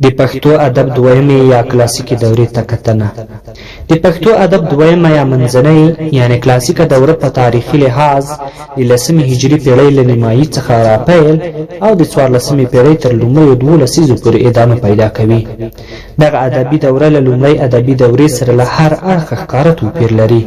د پښتو ادب دویمې یا کلاسیکې دورې ته کتنه. د پښتو ادب دویمه یا منځنۍ یعنې کلاسیکه دوره په تاریخي لحاظ د لسمې هجري پېړۍ له نیمایي څخه راپیل او د څوارلسمې پېړۍ تر لومړیو دوو لسیزو پورې ادامه پیدا کوي. دغه ادبي دوره له لومړۍ ادبي دورې سره له هر اړخه ښکاره توپیر لري.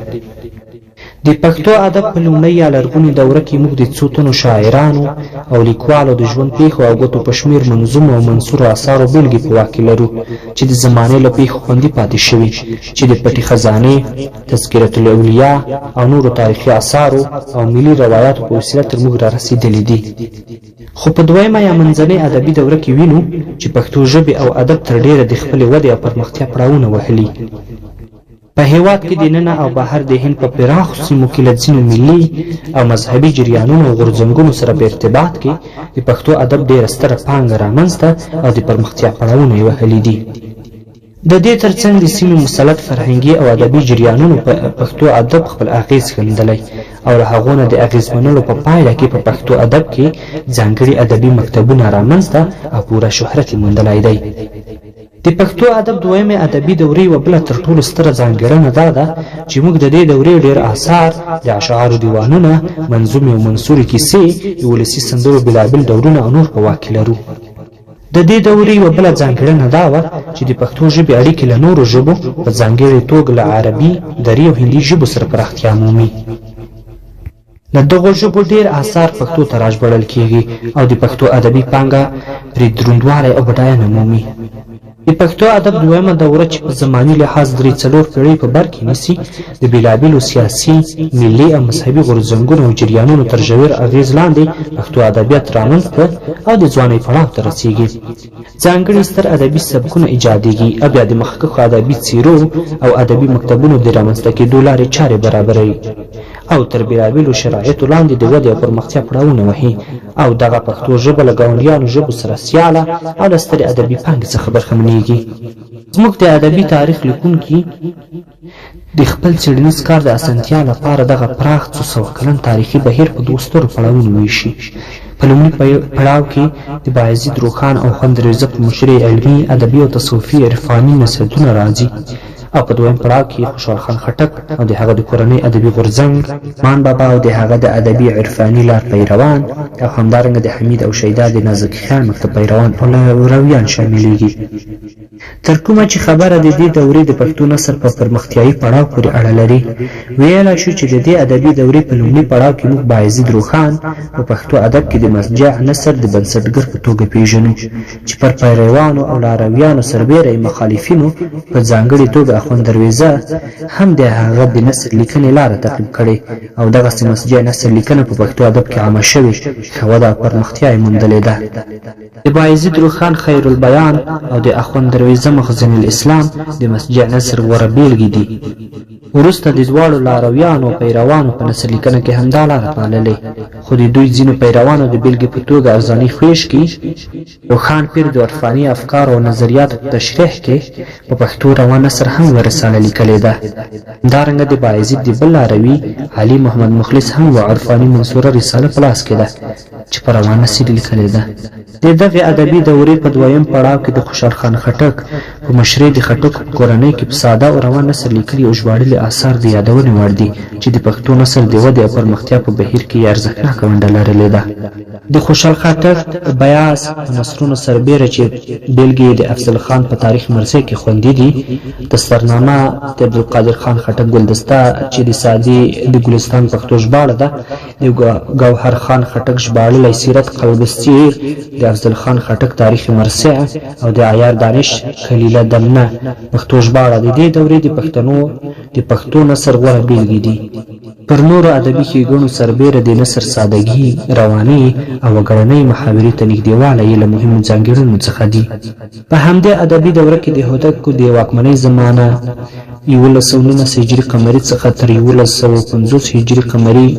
د پښتو ادب په لومړۍ یا لرغونې دوره کې موږ د څو تنو شاعرانو او لیکوالو د ژوند پېښو او ګوتو په شمېر منظومو او منثورو آثارو بېلګې په واک کې لرو چې د زمانې له پېښو خوندي پاتې شوي چې د پټې خزانې، تذکرة الاولیا او نورو تاریخي آثارو او ملي روایاتو په وسیله تر موږ رارسېدلي دي. خو په دویمه یا منځنۍ ادبي دوره کې وینو چې پښتو ژبې او ادب تر ډېره د خپلې ودې او پرمختیا پړاوونه وهلي. په هېواد کې دننه او بهر د هند په پراخو سیمو کې له ځینو ملي او مذهبي جریانونو او غورځنګونو سره په ارتباط کې د پښتو ادب ډېره ستره پانګه رامنځته او د پرمختیا پړاوونه یې وهلي دي. د دې تر څنګ د سیمې مسلط فرهنګي او ادبي جریانونو په پښتو ادب خپل اغېز ښندلی او له هغو نه د اغېزمنلو په پایله کې په پښتو ادب کې ځانګړي ادبي مکتبونه رامنځته او پوره شهرت یې موندلی دی. د پښتو ادب دویمې ادبي دورې یوه بله تر ټولو ستره ځانګړنه دا ده چې موږ د دې دورې ډېر آثار، د اشعارو دیوانونه، منظومې او منثورې کیسې، د ولسي سندرو بېلابېل ډولونه او نور په واک کې لرو. د دې دورې یوه بله ځانګړنه دا وه چې د پښتو ژبې اړیکې له نورو ژبو، په ځانګړې توګه له عربي، دري او هندي ژبو سره پراختیا مومي. له دغو ژبو ډېر آثار پښتو ته راژباړل کېږي او د پښتو ادبي پانګه پرې دروندوالی او بډاینه مومي. د پښتو ادب دویمه دوره چې په زماني لحاظ درې څلور پېړۍ په بر کې نیسي، د بېلابېلو سیاسي، ملي او مذهبي غورځنګونو او جریانونو تر ژور اغېز لاندې پښتو ادبیات رامنځته او د ځوانۍ پړاو ته رسېږي. ځانګړي ستر ادبي سبکونه ایجادېږي او بیا د مخکښو ادبي څېرو او ادبي مکتبونو د رامنځته کېدو لارې چارې برابروي. او تر بېلابېلو شرایطو لاندې د ودې او پرمختیا پړاوونه وهي او دغه پښتو ژبه له ګاونډیانو ژبو سره سیاله او له سترې ادبي پانګې څخه برخمنېږي. زموږ د ادبي تاریخ لیکونکي د خپل څېړنیز کار د اسانتیا لپاره دغه پراخ څو سوه کلن تاریخي بهیر په دوو سترو پړاوونو ویشي. په لومړي پړاو کې د بایزید روښان او خوند درویزه په مشرۍ علمي، ادبي او تصوفي عرفاني نصیحتونه راځي. او په دویم پړاو کې خوشحال خان خټک او د هغه د کورنۍ ادبي غورځنګ، مان بابا او د هغه د ادبي عرفاني لار پیروان او همدارنګه د حمید او شیدا د نازک خیال مکتب پیروان او لارویان شاملېږي. تر کومه چې خبره د دې دورې د پښتو نثر په پرمختیايي پړاو پورې اړه لري، ویلای شو چې د دې ادبي دورې په لومړي پړاو کې موږ بایزید روښان په پښتو ادب کې د مسجع نثر د بنسټګر په توګه پېژنو چې پر پیروانو او لارویانو سربېره یې مخالفینو په ځانګړې توګه اخوند درویزه هم د هغه د نثر لیکنې لاره تعقیب کړې او دغسې مسجع نثر لیکنه په پښتو ادب کې عامه شوې، ښه وده او پرمختیا یې موندلې ده. د بایزید روښان خیرالبیان او د اخوند درویزه مخزن الاسلام د مسجع نثر غوره بېلګې دي. وروسته د دواړو لارویانو او پیروانو په نثر لیکنه کې همدا لاره پاللې، خو د دوی ځینو پیروانو د بېلګې په توګه ارزاني خویشکي، روښان پیر د عرفاني افکارو او نظریاتو په تشریح کې په پښتو روان نثر هم یوه رساله لیکلې ده. همدارنګه د بایزید د بل لاروي علي محمد مخلص هم یوه عرفاني منثوره رساله په لاس کې ده چې په روان نثر یې لیکلې ده. د دغې ادبي دورې په دویم پړاو کې د خوشحال خان خټک په مشرۍ د خټکو په کورنۍ کې په ساده او روان نثر لیکلي او ژباړلي آثار د یادونې وړ دي چې د پښتو نثر د ودې او پرمختیا په بهیر کې یې ارزښتناکه ونډه لرلې ده. د خوشحال خټک بیاض په نثرونو سربېره چې بېلګې یې د افضل خان په تاریخ مرثیه کې خوندي دي، دسترنامه، د عبدالقادر خان خټک ګلدسته چې د سعدي د ګلستان پښتو ژباړه ده، د ګوهر خان خټک ژباړلی سیرت قلب السیر، د افضل خان خټک تاریخ مرصع او د عیار دانش کلیله دمنه پښتو ژباړه د دې دورې د پښتنو د پښتو نثر غوره بېلګې دي. پر نورو ادبي ښېګڼو سربېره د نثر سادګي، رواني او وګړنۍ محاورې ته نږدېوالی یې له مهمو ځانګړنو څخه دي. په همدې ادبي دوره کې د هوتکو د واکمنۍ زمانه، 1119 هجري قمري څخه تر 1150 هجري قمري،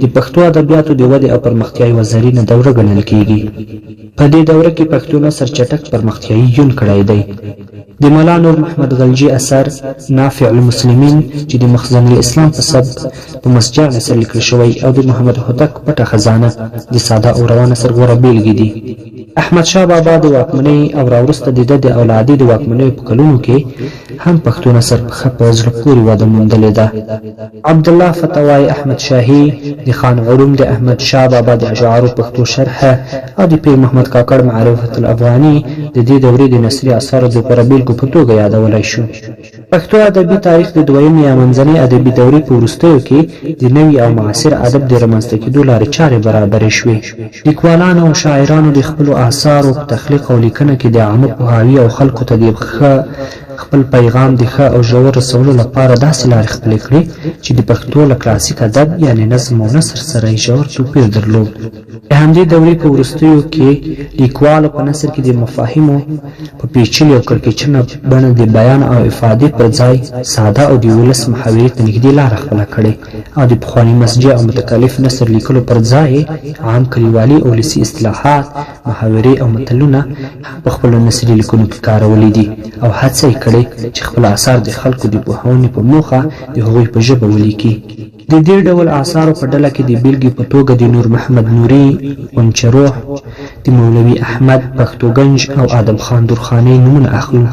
د پښتو ادبیاتو د ودې او پرمختیا یوه زرینه دوره ګڼل کېږي. په دې دوره کې پښتو نثر چټک پرمختیايي یون کړی دی. د ملا نور محمد غلجي اثر، نافع المسلمین، چې د مخزن الاسلام په سبک په مسجع نثر لیکل شوی او د محمد هوتک پټه خزانه د ساده او روان نثر غوره بېلګې دي. احمدشاه بابا د واکمنۍ او راوروسته د ده د اولادې د واکمنیو په کلونو کې هم پښتو نثر په ښه په زړه پورې وده موندلې ده. عبدالله فتوای احمدشاهي، د خان علوم د احمد شاه بابا د اشعارو پښتو شرحه او د پیر محمد کاکړ معرفة الافغاني د دې دورې د نثري اثارو د غوره بېلګو په توګه یادولای شو. پښتو ادبي تاریخ د دویمې یا منځنۍ ادبي دورې په وروستیو کې د نوي او معاصر ادب د رامنځته کېدو لارې چارې برابرې شوې. لیکوالانو او شاعرانو د خپلو آثارو په تخلیق او لیکنه کې د عامه پوهاوي او خلکو ته د ښه خپل پیغام د ښه او ژور رسولو لپاره داسې لارې خپلې کړې چې د پښتو له کلاسیک ادب یعنې نظم او نثر سره یې ژور توپیر درلود. د همدې دورې په وروستیو کې لیکوالو په نثر کې د مفاهیمو په پیچلې او کړکېچنه بڼه د بیان او افادې پر ځای ساده او د ولس محاورې ته نږدې لاره خپله کړې او د پخواني مسجع او متکلف نثر لیکلو پر ځای یې عام کلیوالي او ولسي اصطلاحات، محاورې او متلونه هم په خپلو نثري لیکنو کې کارولي دي او هڅه یې کړې چې خپل اثار د خلکو د پوهونې په موخه د هغوی په ژبه ولیکي. د دې ډول آثارو په ډله کې د بېلګې په توګه د نور محمد نوري غنچه روح، د مولوي احمد پښتو ګنج او ادم خان درخانۍ نومونه اخلو.